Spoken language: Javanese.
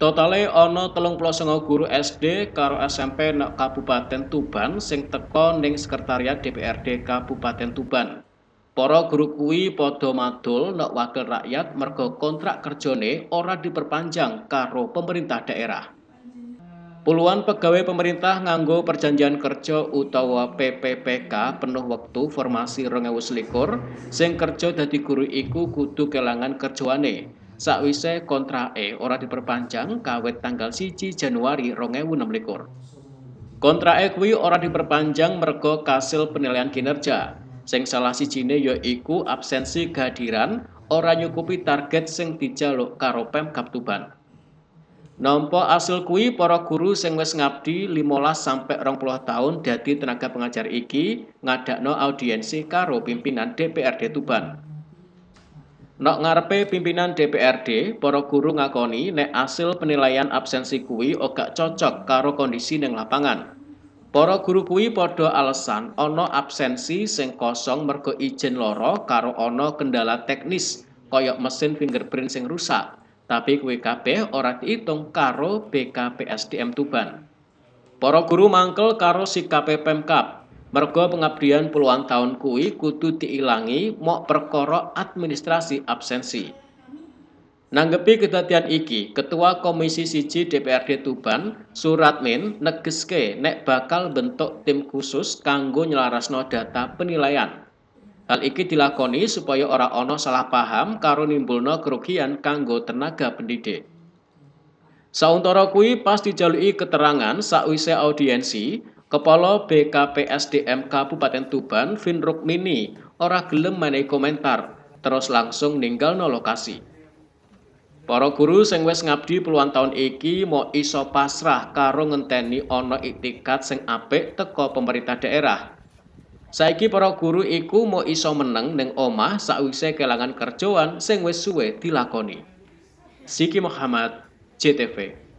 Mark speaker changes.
Speaker 1: Totale ana 39 guru SD karo SMP nok Kabupaten Tuban sing teka ning Sekretariat DPRD Kabupaten Tuban. Para guru kuwi padha madul nok wakil rakyat merga kontrak kerjane ora diperpanjang karo pemerintah daerah. Puluhan pegawai pemerintah nganggo perjanjian kerja utawa PPPK penuh wektu formasi 2021 sing kerja dadi guru iku kudu kelangan kerjoane sakwise kontrake ora diperpanjang kawit tanggal 1 Januari 2026. Kontrake kuwi ora diperpanjang merga kasil penilaian kinerja, sing salah sijine ya iku absensi kehadiran ora nyukupi target sing dijaluk karo Pemkab Tuban. Nampa asil kuwi, para guru sing wis ngabdi 15 sampe 20 tahun dadi tenaga pengajar iki ngadakno audiensi karo pimpinan DPRD Tuban. Nok ngarepe pimpinan DPRD, para guru ngakoni nek asil penilaian absensi kuwi ora cocok karo kondisi ning lapangan. Para guru kuwi padha alasan ana absensi sing kosong merga izin lara karo ana kendala teknis kaya mesin fingerprint sing rusak. Tapi kuwi kabeh ora diitung karo BKPSDM Tuban. Para guru mangkel karo sikape Pemkab. Merga pengabdian puluhan tahun kuwi kudu diilangi mok perkara administrasi absensi. Nanggepi kedadian iki, Ketua Komisi 1 DPRD Tuban, Suratmin, negeske nek bakal bentuk tim khusus kanggo nyelarasno data penilaian. Hal iki dilakoni supaya ora ana salah paham karo nimbulno kerugian kanggo tenaga pendidik. Sauntara kuwi, pas dijaluki keterangan sakwise audiensi, Kepala BKPSDM Kabupaten Tuban, Vin Rukmini, ora gelem menehi komentar, terus langsung ninggalno lokasi. Para guru sing wis ngabdi puluhan tahun iki mok iso pasrah karo ngenteni ana iktikad sing apik teka pemerintah daerah. Saiki para guru iku mok iso meneng ning omah sakwise kelangan kerjoan sing wis suwe dilakoni. Siki Muhammad, JTV.